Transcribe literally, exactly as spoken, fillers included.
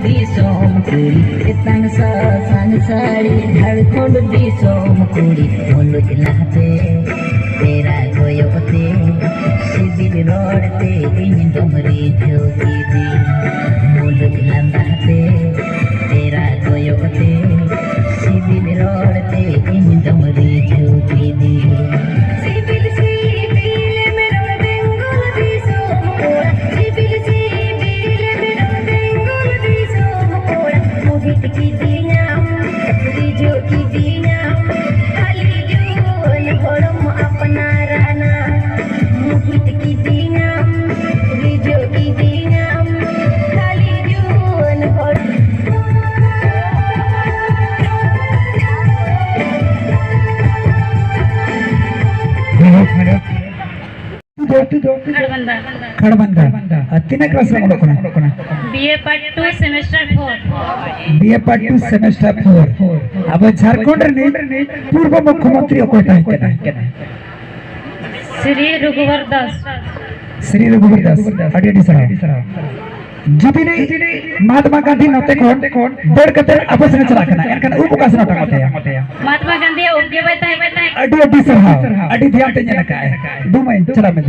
ᱫᱤᱥᱚᱢ ᱠᱩᱲᱤ ᱮᱛᱟᱝ ᱥᱟᱥᱟᱝ ᱥᱟᱹᱲᱤ, ᱡᱷᱟᱲᱠᱷᱚᱸᱰ ᱫᱤᱥᱚᱢ ᱠᱩᱲᱤ ᱢᱩᱞᱩᱡ ᱞᱟᱦᱟᱛᱮ, ᱛᱮᱨᱟ ᱠᱚᱭᱚᱜ ᱛᱮ ᱥᱤᱵᱤᱞ ᱨᱚᱲ ᱛᱮ ᱤᱧ ᱫᱚᱢ ᱨᱤᱡᱷᱟᱹᱣ ᱠᱤᱫᱤᱧ᱾ ᱢᱩᱞᱩᱡ ᱞᱟᱸᱫᱟ ᱛᱮ ᱛᱮᱨᱟ ᱠᱚᱭᱚᱜ ᱛᱮ ᱥᱤᱵᱤᱞ ᱨᱚᱲ ᱛᱮ ᱤᱧ ᱫᱚᱢ ᱨᱤᱡᱷᱟᱹᱣ ᱠᱤᱫᱤᱧ᱾ ᱥᱤᱵᱤᱞ ᱥᱤᱵᱤᱞ ᱢᱮᱨᱚᱢ ᱵᱮᱝᱜᱚᱞ ᱫᱤᱥᱚᱢ ᱠᱚᱲᱟ, ᱥᱤᱵᱤᱞ ᱥᱤᱵᱤᱞ ᱢᱮᱨᱚᱢ ᱵᱮᱝᱜᱚᱞ ᱫᱤᱥᱚᱢ ᱠᱚᱲᱟ, ᱢᱩᱦᱤᱛ ᱠᱤᱫᱤᱧᱟᱢ, ᱨᱤᱡᱷᱟᱹᱣ ᱠᱤᱫᱤᱧᱟᱢ, ᱠᱷᱟᱹᱞᱤ ᱡᱩᱣᱟᱹᱱ ᱦᱚᱲᱢᱚ ᱟᱯᱱᱟᱨᱟᱱᱟ᱾ ᱢᱩᱦᱤᱛ ᱠᱤᱫᱤᱧᱟᱢ, ᱨᱤᱡᱷᱟᱹᱣ ᱠᱤᱫᱤᱧᱟᱢ, ᱠᱷᱟᱹᱞᱤ ᱡᱩᱣᱟᱹᱱ ᱦᱚᱲ᱾ Hello, hello. ᱠᱷᱟᱲᱵᱟᱱᱫᱟ᱾ ᱠᱷᱟᱲᱵᱟᱱᱫᱟ᱾ ᱟᱨ ᱛᱤᱱᱟᱹᱜ ᱠᱞᱟᱥ ᱨᱮᱢ ᱚᱞᱚᱜ ᱠᱟᱱᱟ? B A part two semester four. B A part two semester four. ᱟᱵᱚ ᱡᱷᱟᱲᱠᱷᱚᱸᱰ ᱨᱤᱱᱤᱡ ᱯᱩᱨᱵᱚ ᱢᱩᱠᱷᱭᱚᱢᱚᱱᱛᱨᱤ ᱚᱠᱚᱭ ᱛᱟᱦᱮᱸ ᱠᱟᱱᱟ? ᱥᱨᱤ ᱨᱚᱜᱷᱩᱵᱚᱨ ᱫᱟᱥ᱾ ᱥᱨᱤ ᱨᱚᱜᱷᱩᱵᱚᱨ ᱫᱟᱥ, ᱟᱹᱰᱤ ᱟᱹᱰᱤ ᱥᱟᱨᱦᱟᱣ᱾ ᱡᱩᱫᱤ ᱱᱩᱭ ᱢᱚᱦᱟᱛᱢᱟ ᱜᱟᱱᱫᱷᱤ ᱱᱚᱛᱮ ᱠᱷᱚᱱ ᱫᱟᱹᱲ ᱠᱟᱛᱮ ᱟᱵᱚ ᱥᱮᱱ ᱮ ᱪᱟᱞᱟᱜ ᱠᱟᱱᱟ, ᱮᱱᱠᱷᱟᱱ ᱩᱵ ᱚᱠᱟ ᱥᱮᱱ ᱚᱴᱟᱝᱚᱜ ᱛᱟᱭᱟ? ᱢᱚᱦᱟᱛᱢᱟ ᱜᱟᱱᱫᱷᱤᱭᱟᱜ ᱩᱵ ᱜᱮ ᱵᱟᱭ ᱛᱟᱦᱮᱸ ᱠᱟᱱ ᱛᱟᱭᱟ᱾ ᱟᱹᱰᱤ ᱟᱹᱰᱤ ᱥᱟᱨᱦᱟᱣ, ᱟᱹᱰᱤ ᱫᱷᱮᱭᱟᱱ ᱛᱮ ᱧᱮᱞ ᱟᱠᱟᱫ ᱟᱭ᱾ ᱫᱩ ᱢᱟᱹᱭ, ᱪᱟᱞᱟᱜ ᱢᱮ᱾